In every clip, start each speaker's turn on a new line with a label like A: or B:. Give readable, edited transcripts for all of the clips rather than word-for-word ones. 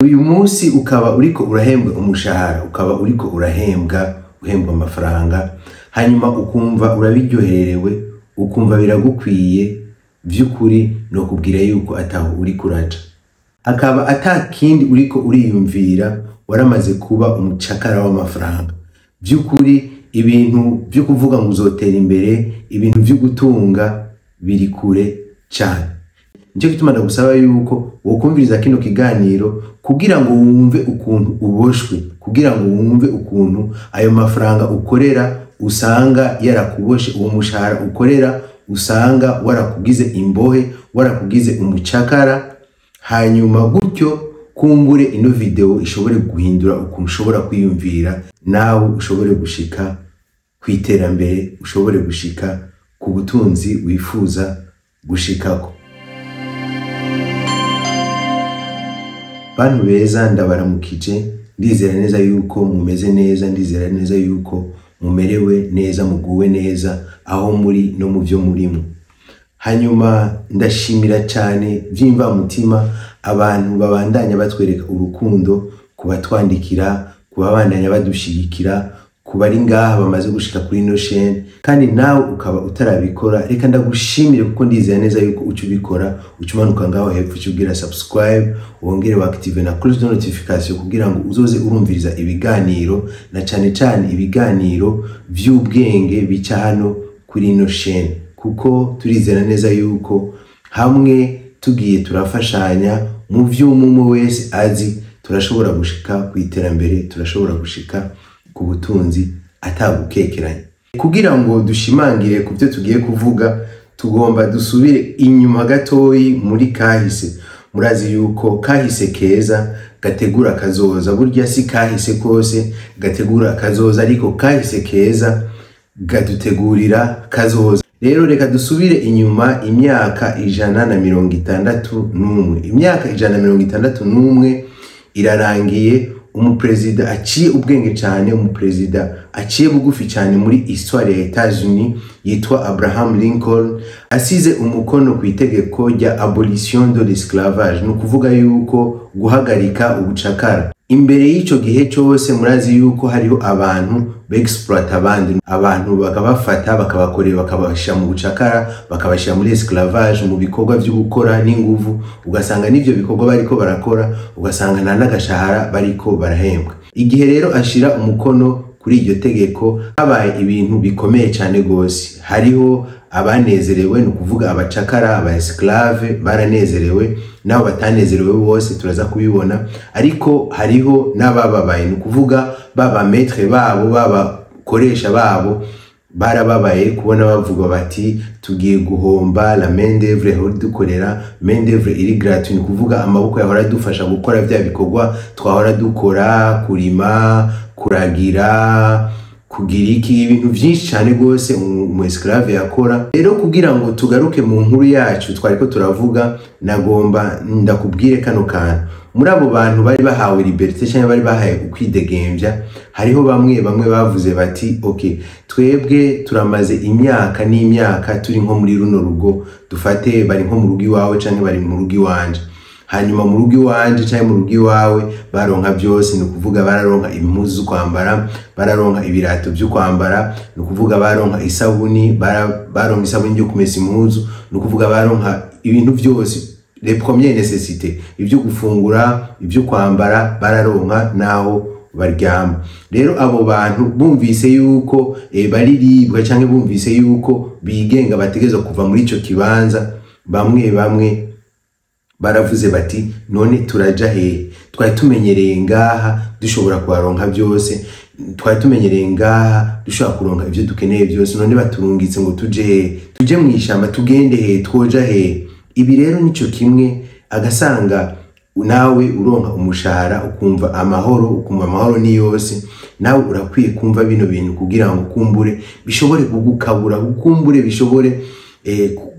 A: Uyu munsi ukaba uriko urahembwa umushahara, ukaba uriko urahembwa uhembwa amafaranga, hanyuma ukumva urabiryoherewe, ukumva biragukwiye, vy'ukuri nokubwira yuko ataho uriko uraja. Akaba ata kindi uriko uriyumvira, waramaze kuba umucakara w'amafaranga. Vy'ukuri ibintu vyo kuvuga ngo uzotera imbere, ibintu vyo gutunga biri kure cane. Nico gituma ndagusaba yuko wokumviriza kino kiganiro kugira ngo wumve ukuntu uboshwe, kugira ngo wumve ukuntu ayo mafaranga ukorera usanga yarakuboshe, uwo mushahara ukorera usanga warakugize imbohe, warakugize umucakara. Hanyuma gutyo kumbure ino video ishobore guhindura ukuntu ushobora kwiyumvira, nawe ushobore gushika kw'iterambere, ushobore gushika ku butunzi wifuza gushikako. Bantu beza, ndabaramukije, ndizera neza yuko mumeze neza, ndizera neza yuko mumerewe neza, muguwe neza aho muri no mu vyo murimo. Hanyuma ndashimira cyane vy'imvamutima abantu babandanya batwereka urukundo, kubatwandikira, kubabandanya badushigikira, kubari ngaha bamaze gushika kuri ino chaîne. Kandi nawe ukaba utarabikora, reka ndagushimire kuko ndizera neza yuko uca ubikora, uca umanuka ngaho hepfo uca ugira subscribe, wongere wa active na cloche de notification kugira ngo uzoze urumviriza ibiganiro, na cane cane ibiganiro vy'ubwenge bica hano kuri ino chaîne, kuko turizera neza yuko hamwe tugiye turafashanya mu vy'umwe wese azi, turashobora gushika ku iterambere, turashobora gushika ku butunzi atagukekeranya. Kugira ngo dushimangire ku byo tugiye kuvuga, tugomba dusubire inyuma gatoyi muri kahise. Murazi yuko kahise keza gategura kazoza. Burya si kahise kose gategura kazoza, ariko kahise keza gadutegurira kazoza. Rero reka dusubire inyuma imyaka 161. Imyaka 161 irarangiye, umuperezida aciye ubwenge cyane, umuperezida aciye bugufi cyane muri histoire ya Etats-Unis yitwa Abraham Lincoln, asize umukono ku itegeko rya abolition de l'esclavage, ni ukuvuga yuko guhagarika ubucakara. Imbere y'ico gihe cyose murazi yuko hariho abantu bexploit abandi, abantu bakabafata bakabakorera, bakabashyira mu bucakara, bakabashyira muri esclavage, mu bikorwa byo gukora n'inguvu, ugasanga n'ivyo bikorwa bariko barakora ugasanga nta n'agashahara bariko barahembwa. Igihe rero ashira umukono kuri iryo tegeko, habaye ibintu bikomeye cyane gose. Hariho abanezerewe, ni ukuvuga abacakara, aba esclave baranezerewe, nabo batanezerewe bose turaza kubibona, ariko hariho n'abababaye, ni ukuvuga baba maître babo, babakoresha babo barababaye kubona bavuga bati tugiye guhomba la main d'oeuvre yahora dukorera, main d'oeuvre iri gratuit, ni ukuvuga amaboko yahora dufasha gukora vya bikorwa twahora dukora, kurima, kuragira, kugira iki, ibintu vyinshi cyane gose umu esclave yakora. Rero kugira ngo tugaruke mu nkuru yacu twariko turavuga, nagomba ndakubwire kano kantu. Muri abo bantu bari bahawe liberté cyangwa bari bahawe ukwidegembya, hariho bamwe bamwe bavuze bati okay, twebwe turamaze imyaka n'imyaka turi nko muri runo rugo, dufate bari nko mu rugo iwawe canke bari mu rugo iwanje. Hanyuma mu rugo iwanje canke mu rugo iwawe baronka byose, ni ukuvuga bararonka impuzu zo kwambara, bararonka ibirato byo kwambara, ni ukuvuga baronka isabuni, baronka isabuni yo kumesa impuzu, ni ukuvuga baronka ibintu byose, les premières nécessités, ibyo gufungura, ibyo kwambara, bararonka naho baryama. Rero abo bantu bumvise yuko bariribwa canke bumvise yuko bigenga, bategerezwa kuva muri ico kibanza, bamwe bamwe baravuze bati none turaja hehe? Twari tumenyereye ngaha dushobora kuharonka byose, twari tumenyereye ngaha dushobora kuronka ivyo dukeneye byose, none baturungitse ngo tuje hehe? Tuje mu ishamba? Tugende hehe? Twoja hehe? Ibi rero nico kimwe agasanga nawe uronka umushahara ukumva amahoro, ukumva amahoro ni yose. Nawe urakwiye kumva bino bintu kugira ngo kumbure bishobore kugukabura, kukumbure bishobore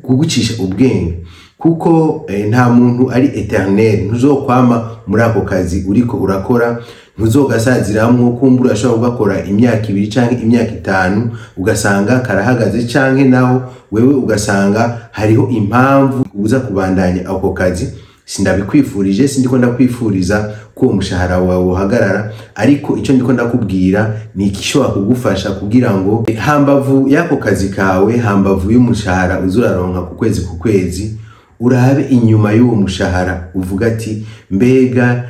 A: kugucisha ubwenge, kuko nta muntu ari éternel. Ntuzokwama muri ako kazi uriko urakora, ntuzogasaziramwo. Kumbura urashobora kugakora imyaka 2 canke imyaka 5 ugasanga karahagaze, canke naho wewe ugasanga hariho impamvu uza kubandanya ako kazi. Sindabikwifurije, sindiko ndakwifuriza ko uwo mushahara wawe uhagarara, ariko icyo ndiko ndakubwira ni igishobora kugufasha kugira ngo hambavu y'ako kazi kawe, hambavu y'umushahara uzuraronka ku kwezi ku kwezi, urabe inyuma y'uwo mushahara, uvuga ati: "Mbega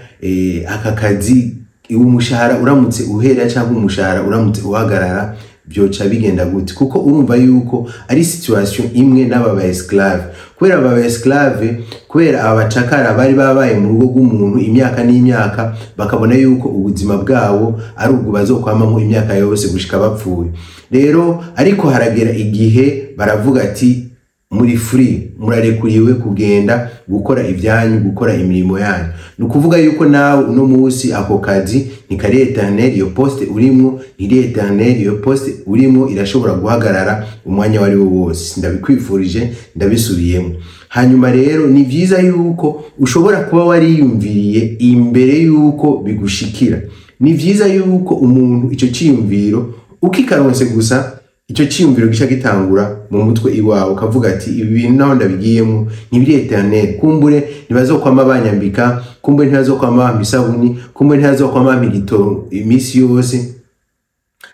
A: aka kazi, umushahara uramutse uhera cyangwa umushahara uramutse uhagarara, byoca bigenda gute?" Kuko urumva yuko ari situation imwe n'aba ba esclave. Kubera aba ba esclave, kubera aba bacakara bari babaye mu rugo rw'umuntu imyaka n'imyaka, bakabona yuko ubuzima bwabo ari ubwo bazokwamamo imyaka yose gushika bapfuye. Rero ariko haragera igihe baravuga ati: "Muri free, murarekuriwe kugenda gukora ibyanyu, gukora imirimo yanyu." Ni ukuvuga yuko nawe uno munsi ako kazi ntikari éternel, iyo poste urimo ntiri éternel, iyo poste urimo irashobora guhagarara umwanya wari wo wose. Ndabikwifurije, ndabisubiyemo. Hanyuma rero ni byiza yuko ushobora kuba wariyumviriye imbere yuko bigushikira. Ni byiza yuko umuntu icyo cyiyumviro ukikaronse gusa, icyo cyiyumviro gica gitangura mu mutwe iwawe, ukavuga ati: "Ibi bintu naho ndabigiyemo ntibiri éternel. Kumbure ntibazokwama banyambika, kumbure ntibazokwama bampa isabuni, kumbure ntibazokwama bampa igitoro iminsi yose,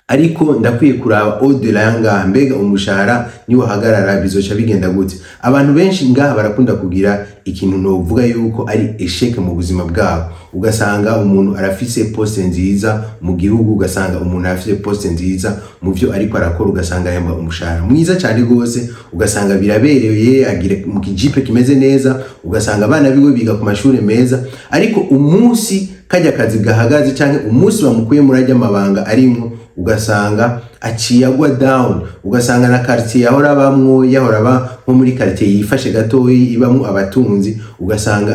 A: ariko ndakwiye kuraba au-delà yangaha. Mbega umushahara niwahagarara bizoca bigenda gute?" Abantu benshi ngaha barakunda kugira ikintu novuga yuko ari échec mu buzima bwabo. Ugasanga umuntu arafise poste nziza mu gihugu, ugasanga umuntu arafise poste nziza mu byo ariko arakora, ugasanga ahembwa umushahara mwiza cyane rwose, ugasanga birabereye, agira mu kijipe kimeze neza, ugasanga abana biwe biga ku mashuri meza. Ariko umunsi kajya kazi gahagaze cyangwa umunsi bamukuye muri ajya amabanga arimwo, ugasanga aciye agwa down. Ugasanga na quartier yahora abamwo, yahora aba nko muri quartier yifashe gatoyi ibamwo abatunzi, ugasanga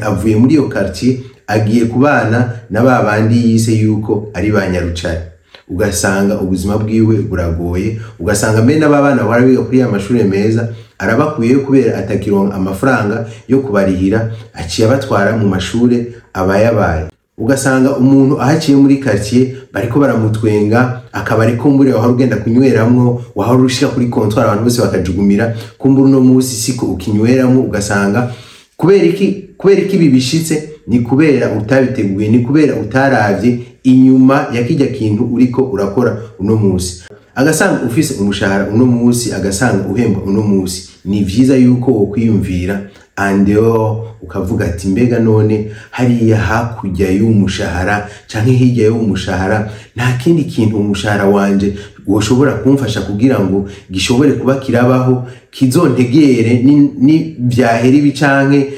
A: avuye muri iyo quartier agiye kubana na ba bandi yise yuko ari ba nyarucari. Ugasanga ubuzima bwiwe buragoye, ugasanga mbere n'abana bahora biga kuri ya mashuri meza arabakuyeyo kubera atakironka amafaranga yo kubarihira, aciye abatwara mu mashure abayabaye. Ugasanga umuntu ahaciye muri quartier bariko baramutwenga. Akabari kumbure wahora ugenda kunyweramwo, wahora ushika kuri comptoir abantu bose bakajugumira, kumbura uno munsi siko ukinyweramwo. Ugasanga kubera iki? Kubera iki ibi bishitse? Ni kubera utabiteguye, ni kubera utaravye inyuma ya kijya kintu uriko urakora uno munsi. Agasanga ufise umushahara uno munsi, agasanga uhembwa uno munsi, ni vyiza yuko wokwiyumvira en dehors, ukavuga ati: "Mbega none hariya hakurya y'umushahara canke hirya y'umushahara nta kindi kintu umushahara wanje woshobora kumfasha kugira ngo gishobore kuba kirabaho, kizontegere ni vyahera ibi canke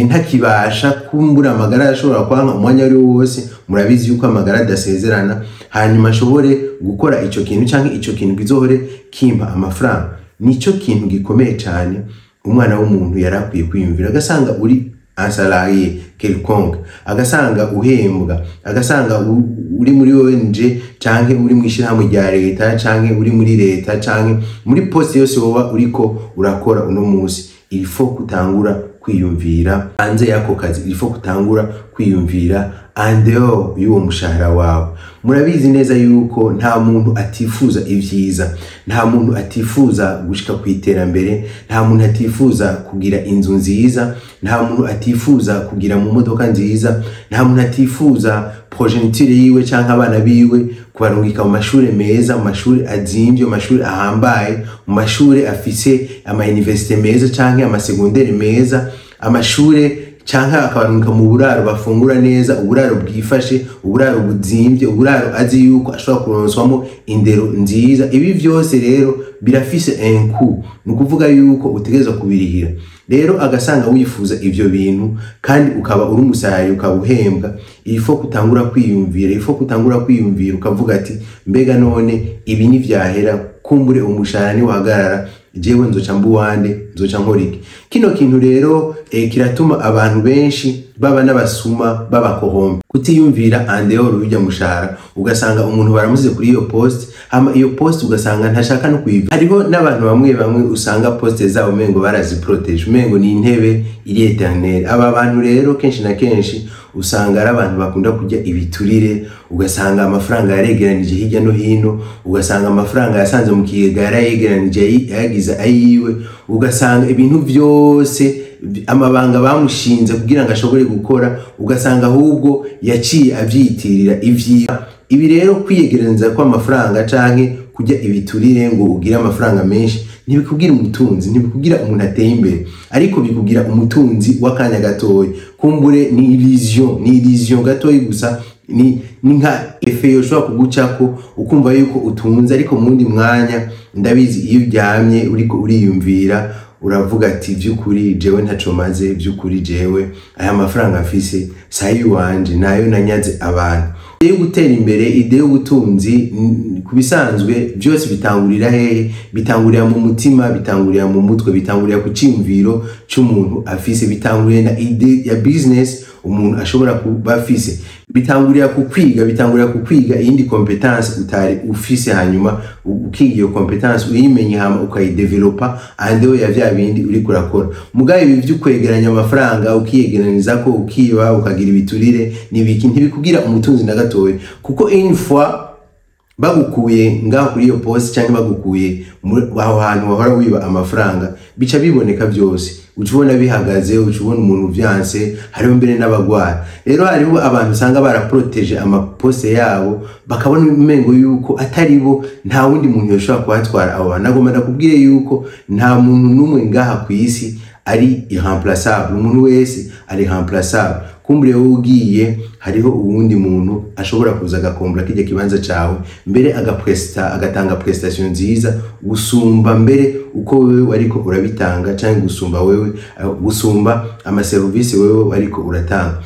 A: ntakibasha kumbura, amagara ashobora kwanka umwanya wari wo wose?" Murabizi yuko amagara adasezerana. Hanyuma ashobore gukora ico kintu canke ico kintu kizohore kimpa amafaranga. Nico kintu gikomeye cyane umwana w'umuntu yari akwiye kwiyumvira. Agasanga uri un salarié quelconque, agasanga uhembwa, agasanga uri muri ONG canke uri mu ishyirahamwe rya leta canke uri muri leta canke muri poste yose woba uriko urakora uno munsi, il faut kutangura kwiyumvira hanze y'ako kazi, il faut kutangura kwiyumvira en dehors y'uwo mushahara wawe. Murabizi neza yuko nta muntu atifuza ivyiza, nta muntu atifuza gushika ku iterambere, nta muntu atifuza kugira inzu nziza, nta muntu atifuza kugira mu modoka nziza, nta muntu atifuza progéniture yiwe canke abana biwe kubarungika mu mashure meza, mu mashuri azimvye, mu mashuri ahambaye, mu mashuri afise ama université meza canke ama secondaire meza, amashure canke akabarungika mu buraro bafungura neza, uburaro bwifashe, uburaro buzimvye, uburaro azi yuko ashobora kuronswamo indero nziza. Ibi vyose rero birafise un coût, ni ukuvuga yuko utegerezwa kubirihira. Rero agasanga wifuza ivyo bintu kandi ukaba uri umusarari, ukaba uhembwa, il faut kutangura kwiyumvira, il faut kutangura kwiyumvira ukavuga ati: "Mbega none ibi nivyahera, kumbure umushahara niwahagarara, jewe nzoca mbuwande, nzoca nkora iki?" Kino kintu rero kiratuma abantu benshi baba n'abasuma, b'abakohombe, kutiyumvira en dehors y'urya mushahara. Ugasanga umuntu baramusize kuri iyo poste, hama iyo poste ugasanga ntashaka no kuyiva. Hariho n'abantu bamwe bamwe usanga poste zabo umengo baraziprotège, umengo ni intebe iri éternelle. Aba bantu rero kenshi na kenshi usanga ari abantu bakunda kurya ibiturire. Ugasanga amafaranga yaregeranije hirya no hino, ugasanga amafaranga yasanze mu kigega yarayegeranije yayagize ayiwe, ugasanga ibintu vyose. amabanga bamushinze kugira ngo ashobore gukora, ugasanga ahubwo yaciye avyitirira ivyiwe. Ibi rero, kwiyegereza kw'amafaranga canke kurya ibiturire ngo ugire amafaranga menshi, ntibikugira umutunzi, ntibikugira umuntu ateye imbere, ariko bikugira umutunzi w'akanya gatoya. Kumbure ni illusion, ni illusion gatoya gusa, ni nka effet yoshobora kugucako ukumva yuko utunze, ariko mu wundi mwanya, ndabizi, iyo uryamye uriko uriyumvira, uravuga ati: "Vy'ukuri jewe ntaco maze, vy'ukuri jewe aya mafaranga mfise sayi wanje, nayo nanyaze abantu." Idée yo gutera imbere, idée y'ubutunzi, ku bisanzwe byose bitangurira hehe? Bitangurira mu mutima, bitangurira mu mutwe, bitangurira ku ciyumviro c'umuntu afise, bitangurira na idée ya business umuntu ashobora kuba afise, bitangurira ku kwiga, bitangurira ku kwiga iyindi compétence utari ufise, hanyuma ukiga iyo compétence, uyimenye, hama ukayidevelopa andeho ya vya bindi uriko urakora. Mugabo ibi vyo kwegeranya amafaranga, ukiyegeraniza ko ukiba, ukagira ibiturire nibiki, ntibikugira umutunzi na gatoya, kuko une fois bagukuye ngaho kuri iyo poste cyangwa bagukuye aho hantu wahora wiba amafaranga, bica biboneka byose, uca ubona bihagaze, uca ubona umuntu vyanse. Hariho mbere n'abagwara. Rero hariho abantu usanga baraproteje amaposte yabo, bakabona umengo yuko atari bo nta wundi muntu yoshobora kuhatwara abo bantu. Nagomba ndakubwire yuko nta muntu n'umwe ngaha ku isi ari irremplaçable. Umuntu wese ari remplaçable. Kumbure wowe ugiye, hariho uwundi muntu ashobora kuza agakombora kijya kibanza cawe, mbere agapresta, agatanga prestation nziza gusumba mbere uko wewe wariko urabitanga, cyangwa gusumba wewe, gusumba amaserivisi wewe wariko uratanga.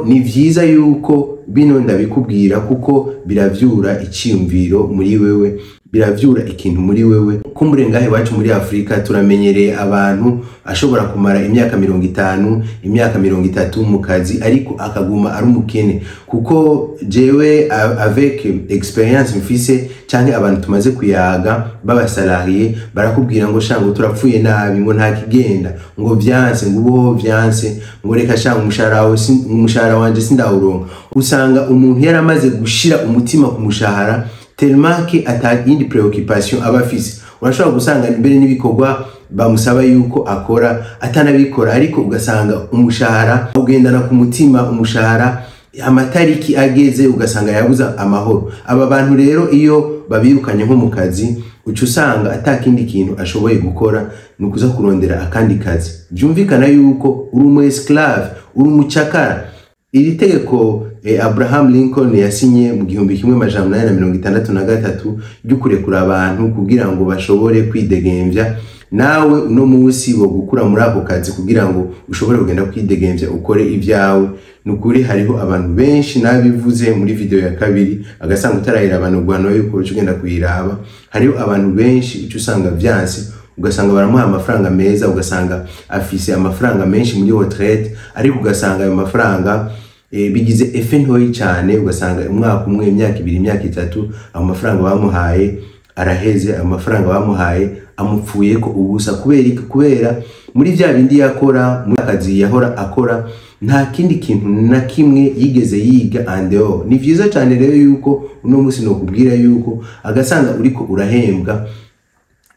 A: Ni vyiza yuko bino ndabikubwira, kuko biravyura iciyumviro muri wewe, biravyura ikintu muri wewe. Kumbure ngahe iwacu muri Afurika turamenyereye abantu ashobora kumara imyaka 50, imyaka 30 mu kazi, ariko akaguma ari umukene. Kuko jewe avec expérience mfise, canke abantu tumaze kuyaga b'abasalarié, barakubwira ngo: "Sha," ngo "turapfuye nabi," ngo "nta kigenda," ngo "vyanse," ngo "ubuho vyanse," ngo "reka sha," umushahara wawe umushahara wanje sindawuronka. Usanga umuntu yaramaze gushira umutima ku mushahara tellement que ata yindi préoccupation aba afise. Urashobora gusanga mbere n'ibikorwa bamusaba yuko akora atanabikora, ariko ugasanga umushahara ugendana ku mutima, umushahara amatariki ageze ugasanga yabuze amahoro. Aba bantu rero, iyo babirukanye nko mu kazi, uca usanga ata kindi kintu ashoboye gukora, ni ukuza kurondera akandi kazi. Byumvikana yuko uri umu esclave, uri umucakara. Iri tegeko Abraham Lincoln yasinye mu 1863 ryo kurekura abantu kugira ngo bashobore kwidegemvya, nawe uno munsi wo gukura muri ako kazi kugira ngo ushobore kugenda kwidegemvya, ukore ibyawe. Ni ukuri hariho abantu benshi, nabivuze muri video ya kabiri, agasanga utarahira abantu guhana yuko uca ugenda kuyiraba. Hariho abantu benshi uca usanga vyanse, ugasanga baramuha amafaranga meza, ugasanga afise amafaranga menshi muri retraite, ariko ugasanga ayo mafaranga bigize effet ntoyi cyane. Ugasanga umwaka umwe, imyaka 2, imyaka 3, ayo mafaranga bamuhaye araheze, ayo mafaranga bamuhaye amupfuye ko ubusa. Kubera iki? Kubera muri bya bindi yakora, muri akazi yahora akora, nta kindi kintu na kimwe yigeze yiga en dehors. Ni vyiza cyane rero yuko uno munsi nokubwira yuko agasanga uriko urahembwa,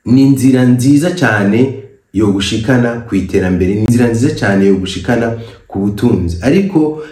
A: ni inzira nziza cyane yo gushikana ku iterambere, ni inzira nziza cyane yo gushikana ku butunzi. Ariko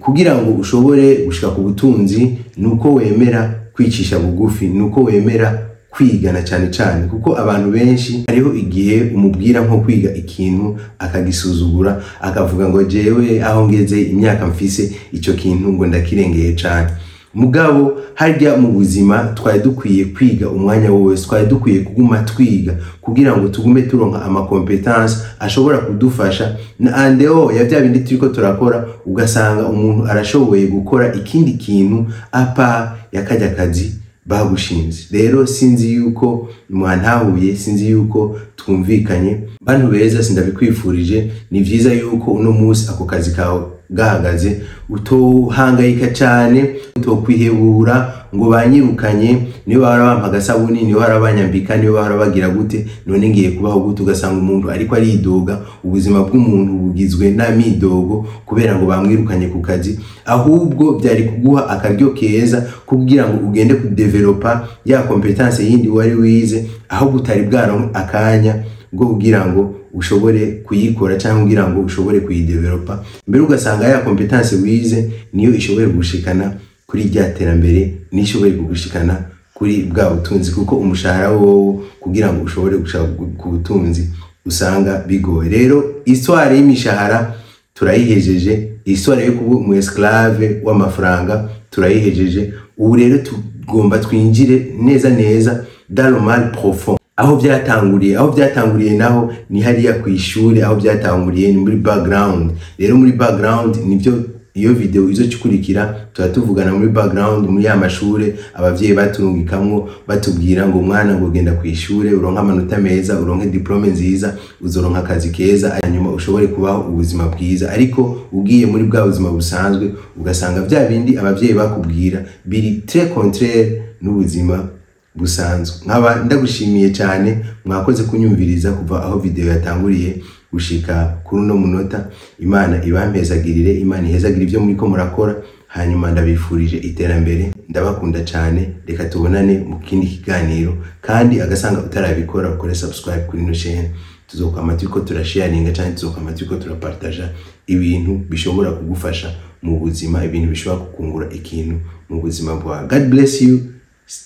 A: kugira ngo ushobore gushika ku butunzi, ni uko wemera kwicisha bugufi, ni uko wemera kwigana cyane cyane, kuko abantu benshi hariho igihe umubwira nko kwiga ikintu akagisuzugura, akavuga ngo: "Jewe aho ngeze, imyaka mfise, icyo kintu ngo ndakirengeye cyane." Mugabo harya mu buzima twari dukwiye kwiga umwanya wose, twari dukwiye kuguma twiga kugira ngo tugume turonka amacompétences ashobora kudufasha na en dehors ya bya bindi turiko turakora. Ugasanga umuntu arashoboye gukora ikindi kintu à part ya kajya kazi bagushinze. Rero sinzi yuko mwantahuye, sinzi yuko twumvikanye, bantu beza. Sindabikwifurije. Ni vyiza yuko uno munsi ako kazi kawe gahagaze, utohangayika cyane, utokwihebura ngo banyirukanye, niyo bahora bampa agasabuni, niyo bahora banyambika, niyo bahora bagira gute, none ngiye kubaho gute? Ugasanga umuntu ariko aridoga, ubuzima bw'umuntu bugizwe n'amidogo kubera ngo bamwirukanye ku kazi. Ahubwo byari kuguha akaryo keza kugira ngo ugende kudevelopa ya compétence yindi wari wize, ahubwo utari bwaronke akanya bwo kugira ngo ushobore kuyikora cyangwa kugira ngo ushobore kuyidevelopa. Mbere ugasanga ya compétence wize niyo ishoboye gushikana kuri rya terambere, niyo ishoboye kugushikana kuri bwa butunzi, kuko umushahara wowo kugira ngo ushobore gushaka ku butunzi usanga bigoye. Rero histoire y'imishahara turayihejeje, histoire yo kuba umu esclave w'amafaranga turayihejeje. Ubu rero tugomba twinjire neza neza dans le mal profond, aho byatanguriye. Aho byatanguriye naho ni hariya ku ishuri, aho byatanguriye ni muri background. Rero muri background nibyo iyo video izokurikira, tuba tuvugana muri background, muri ya mashure abavyeyi baturungikamwo, batubwira ngo: "Mwana, ngo genda ku ishure, uronke amanota meza, uronke diplôme nziza, uzoronka akazi keza, hanyuma ushobore kubaho ubuzima bwiza." Ariko ugiye muri bwa buzima busanzwe, ugasanga vya bindi abavyeyi bakubwira biri très contraire n'ubuzima busanzwe. Nkaba ndagushimiye cyane, mwakoze kunyumviriza kuva aho video yatanguriye gushika kuri uno munota. Imana ibampezagirire, Imana ihezagire ibyo muriko murakora. Hanyuma ndabifurije iterambere, ndabakunda cyane. Reka tubonane mu kindi kiganiro. Kandi agasanga utarabikora, ukore subscribe kuri ino chaîne. Tuzokwama turiko turasharinga cyangwa tuzokwama turiko turapartaja ibintu bishobora kugufasha mu buzima, ibintu bishobora kukungura ikintu mu buzima bwawe. God bless you,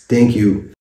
A: thank you.